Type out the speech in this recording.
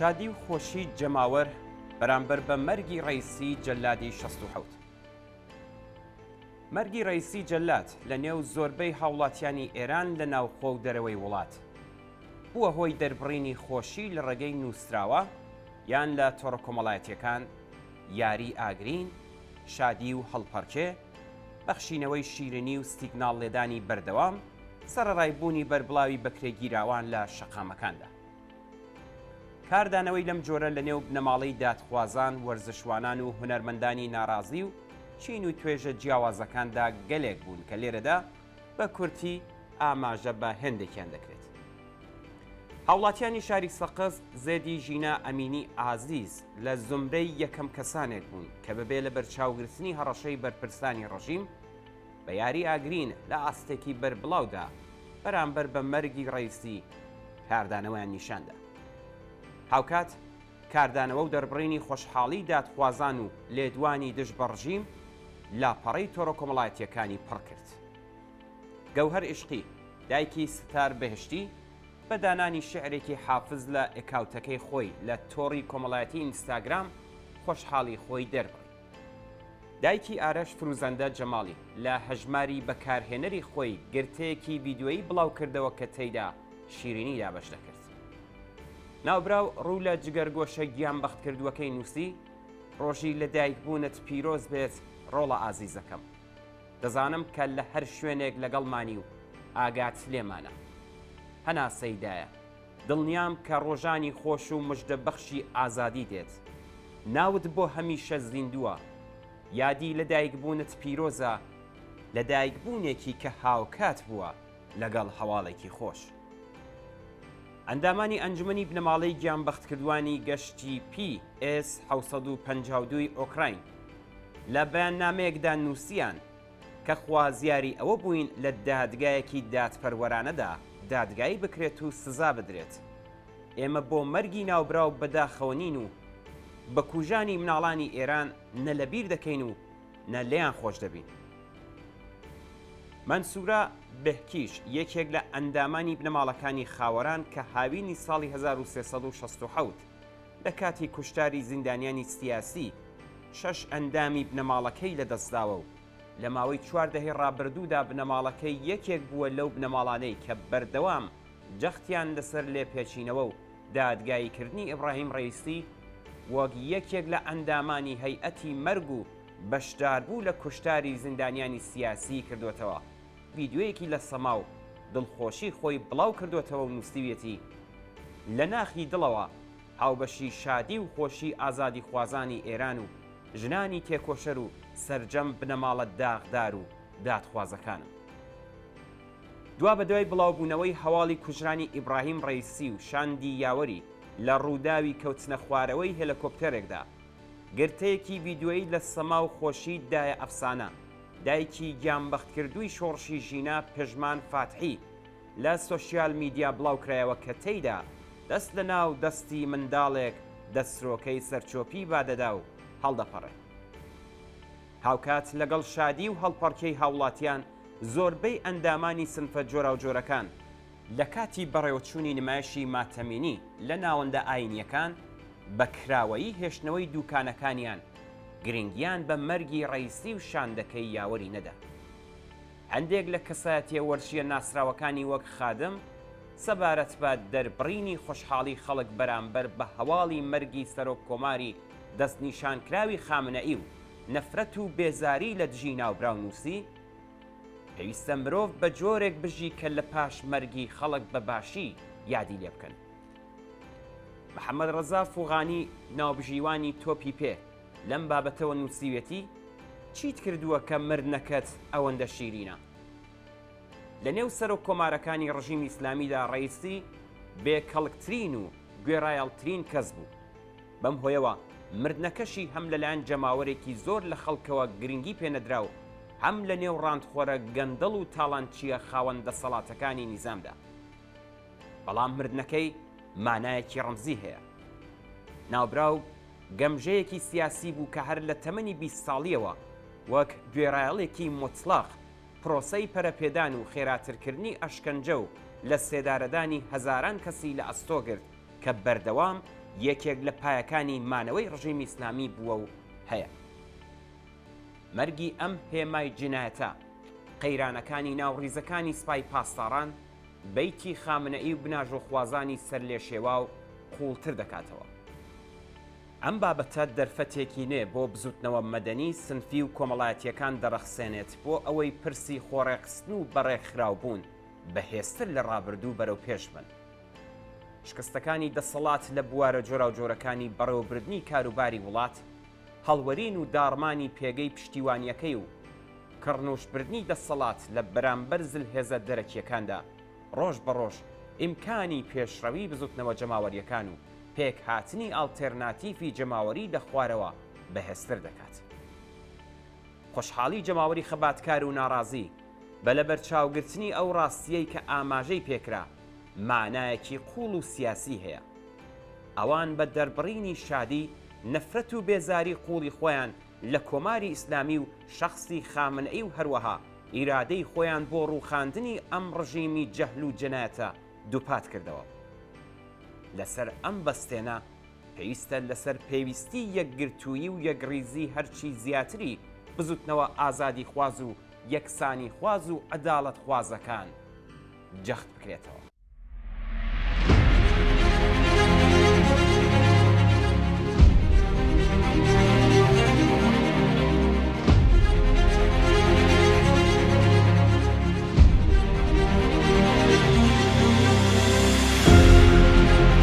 شادی و خۆشی جەماوەر بەرامبەر بە مەرگی ڕەیسی جەلادی 67. مەرگی ڕەیسی جەلاد لە نێو زۆربەی هاوڵاتیانی ئێران لە ناوخۆ و دەرەوەی وڵات بووە هۆی دەربڕینی خۆشی لە ڕێگەی نووسراوە یان لە تۆڕە کۆمەڵایەتیەکان، یاری ئاگرین، شادی و هەڵپەڕکێ، بەخشینەوەی شیرینی و سیگناڵ لێدانی بەردەوام، سەرەڕای بوونی بەربڵاوی بەکرێگیراوان لە شەقامەکاندا. کاردانەوەی لەم جۆرە لە نێو بنەماڵەی دادخوازان، وەرزشوانان و هونەرمەندانی ناڕازی و چین و توێژە جیاوازەکاندا گەلێک بوون کە لێرەدا بە کورتی ئاماژە بە هێندێکیان دەکرێت. هاوڵاتیانی شاری سەقز زێدی ژینا ئەمینی ئازیز لە زومرەی یەکەم کەسانێک بوون کە بەبێ لەبەرچاوگرتنی هەڕەشەی بەرپرسانی ڕژیم بە یاری ئاگرین لە ئاستێکی بەربڵاودا بەرامبەر بە مەرگی ڕەیسی کاردانەوەیان نیشاندا. هاوکات کاردانەوە و دەربڕینی خۆشحاڵی دادخوازان و لێدوانی دژ بە ڕژیم لاپەڕەی تۆڕە کۆمەڵایەتییەکانی پڕکرد. گەوهەر ئیشقی، دایکی ستار بەهشتی، بە دانانی شیعرێکی حافز لە ئەکاوتەکەی خۆی لە تۆڕی کۆمەڵایەتی ئینستاگرام خۆشحاڵی خۆی دەربڕی. دایکی ئارەش فروزەندە جەماڵی لە هەژماری بەکارهێنەری خۆی گرتەیەکی ڤیدیۆیی بڵاوکردەوە کە تێیدا شیرینی دابەش دەکرد. ناوبراو ڕوو لە جگەرگۆشە گیانبەختکردووەکەی نووسی، ڕۆژی لەدایکبوونت پیرۆز بێت ڕۆڵە ئازیزەکەم. دەزانم کە لە هەر شوێنێک لەگەڵمانی و ئاگات لێمانە. هەناسەی دایە. دڵنیام کە ڕۆژانی خۆش و مژدەبەخشی ئازادی دێت. ناوت بۆ هەمیشە زیندووە. یادی لەدایکبوونت پیرۆزە، لەدایکبوونێکی کە هاوکات بووە لەگەڵ هەواڵێکی خۆش. ئەندامانی ئەنجومەنی بنەماڵەی گیانبەختکردووانی گەشتی پی ئێس 752 ی ئۆکراین لە بەیاننامەیەکدا نووسیان کە خوازیاری ئەوە بووین لە دادگایەکی دادپەروەرانەدا دادگایی بکرێت و سزا بدرێت. ئێمە بۆ مەرگی ناوبراو بەداخەوە نین و بکوژانی مناڵانی ئێران نە لەبیر دەکەین و نە لێیان خۆش دەبین. مەنسورە بهکیش یەکێک لە ئەندامانی بنەماڵەکانی خاوەران کە هاوینی ساڵی 1367 لە کاتی کوشتاری زیندانیانی سیاسی شەش ئەندامی بنەماڵەکەی لەدەستداوە و لە ماوەی چوار دەهەی ڕابردوودا بنەماڵەکەی یەکێک بووە لەو بنەماڵانەی کە بەردەوام جەختیان لەسەر لێپێچینەوە و دادگاییکردنی ئیبراهیم ڕەیسی وەک یەکێک لە ئەندامانی هەیئەتی مەرگ و بەشداربوو لە کوشتاری زیندانیانی سیاسیی کردۆتەوە، ڤیدیۆیەکی لە سەما و دڵخۆشی خۆی بڵاو کردۆتەوە و نووسیویەتی، لە ناخی دڵەوە هاوبەشی شادی و خۆشی ئازادیخوازانی ئێران و ژنانی تێکۆشەر و سەرجەم بنەماڵە داخدار و دادخوازەکانم. دوابەدوای بڵاوبوونەوەی هەواڵی کوژرانی ئیبراهیم ڕەیسی و شاندی یاوەری لە ڕووداوی کەوتنەخوارەوەی هێلەکۆپتێرێکدا، گرتەیەکی ڤیدیۆیی لە سەما و خۆشی دایە ئەفسانە، دایکی گیانبەختکردووی شۆڕشی ژینا پژمان فاتحی لە سۆشیال میدیا بڵاوکرایەوە کە تێیدا دەست لە ناو دەستی منداڵێک دەسرۆکەی سەرچۆپی بادەدا و هەڵدەپەڕێ. هاوکات لەگەڵ شادی و هەڵپەڕکێی هاوڵاتیان، زۆربەی ئەندامانی سنفە جۆراوجۆرەکان، لە کاتی بەڕێوەچوونی نمایشی ماتەمینی لە ناوەندە ئایینییەکان، بە کراوەیی هێشتنەوەی دووکانەکانیان، گرنگییان بە مەرگی ڕەیسی و شاندەکەی یاوەری نەدا. هەندێک لە کەسایەتییە وەرزشییە ناسراوەکانی وەک خادم، سەبارەت بە دەربڕینی خۆشحاڵی خەڵک بەرامبەر بە هەواڵی مەرگی سەرۆک کۆماری دەستنیشانکراوی خامنەئی و نەفرەت و بێزاری لە دژی ناوبراو نووسی، پێویستە مرۆڤ بە جۆرێک بژی کە لە پاش مەرگی خەڵک بە باشی یادی لێ بکەن. محەمەد ڕەزا فوغانی ناوبژیوانی تۆپی پێ لەم بابەتەوە نووسیویەتی، چیت کردووە کە مردنەکەت ئەوەندە شیرینە؟ لە نێو سەرۆک کۆمارەکانی ڕژیمی ئیسلامیدا ڕەیسی بێ کەڵکترین و گوێڕایەڵترین کەس بوو. بەم هۆیەوە مردنەکەشی هەم لەلایەن جەماوەرێکی زۆر لە خەڵکەوە گرنگی پێ نەدرا و هەم لە نێو ڕانتخۆرە گەندەڵ و تاڵانچییە خاوەن دەسەڵاتەکانی نیزامدا. بەڵام مردنەکەی مانایەکی ڕەمزی هەیە. ناوبراو گەمژەیەکی سیاسی بوو کە هەر لە تەمەنی 20 ساڵییەوە وەک گوێڕایەڵێکی موتڵەق پرۆسەی پەرەپێدان و خێراترکردنی ئەشکەنجە و لە سێدارەدانی هەزاران کەسی لە ئەستۆ گرت کە بەردەوام یەکێک لە پایەکانی مانەوەی ڕژیمی ئیسلامی بووە و هەیە. مەرگی ئەم هێمای جینایەتە، قەیرانەکانی ناو ڕیزەکانی سپای پاسداڕان، بەیتی خامنەئی و بناژۆخوازانی سەرلێشێواو قووڵتر دەکاتەوە. ئەم بابەتە دەرفەتێکی نوێ بۆ بزووتنەوە مەدەنی، سنفی و کۆمەڵایەتییەکان دەڕەخسێنێت بۆ ئەوەی پرسی خۆڕێکخستن و بەڕێکخراوبوون بەهێزتر لە ڕابردوو بەرەوپێش بن. شکستەکانی دەسەڵات لە بوارە جۆراوجۆرەکانی بەڕێوەبردنی کاروباری وڵات، هەڵوەرین و داڕمانی پێگەی پشتیوانییەکەی و کڕنووشبردنی دەسەڵات لە بەرامبەر زلهێزە دەرەکییەکاندا، ڕۆژ بە ڕۆژ ئیمکانی پێشڕەوی بزوتنەوە جەماوەرییەکان و پێکهاتنی ئاڵتێرناتیفی جەماوەری لە خوارەوە بەهێزتر دەکات. خۆشحاڵی جەماوەری خەباتکار و ناڕازی، بە لەبەرچاوگرتنی ئەو ڕاستییەی کە ئاماژەی پێکرا، مانایەکی قووڵ و سیاسی هەیە. ئەوان بە دەربڕینی شادی، نەفرەت و بێزاری قووڵی خۆیان لە کۆماری ئیسلامی و شەخسی خامنەئی و هەروەها ئیرادەی خۆیان بۆ ڕووخاندنی ئەم ڕژیمی جەهل و جەنایەتە دووپات کردەوە. لەسەر ئەم بەستێنە پێویستە لەسەر پێویستی یەکگرتوویی و یەکڕیزی هەرچی زیاتری بزوتنەوە ئازادیخواز و یەکسانیخواز و عەداڵەتخوازەکان جەخت بکرێتەوە.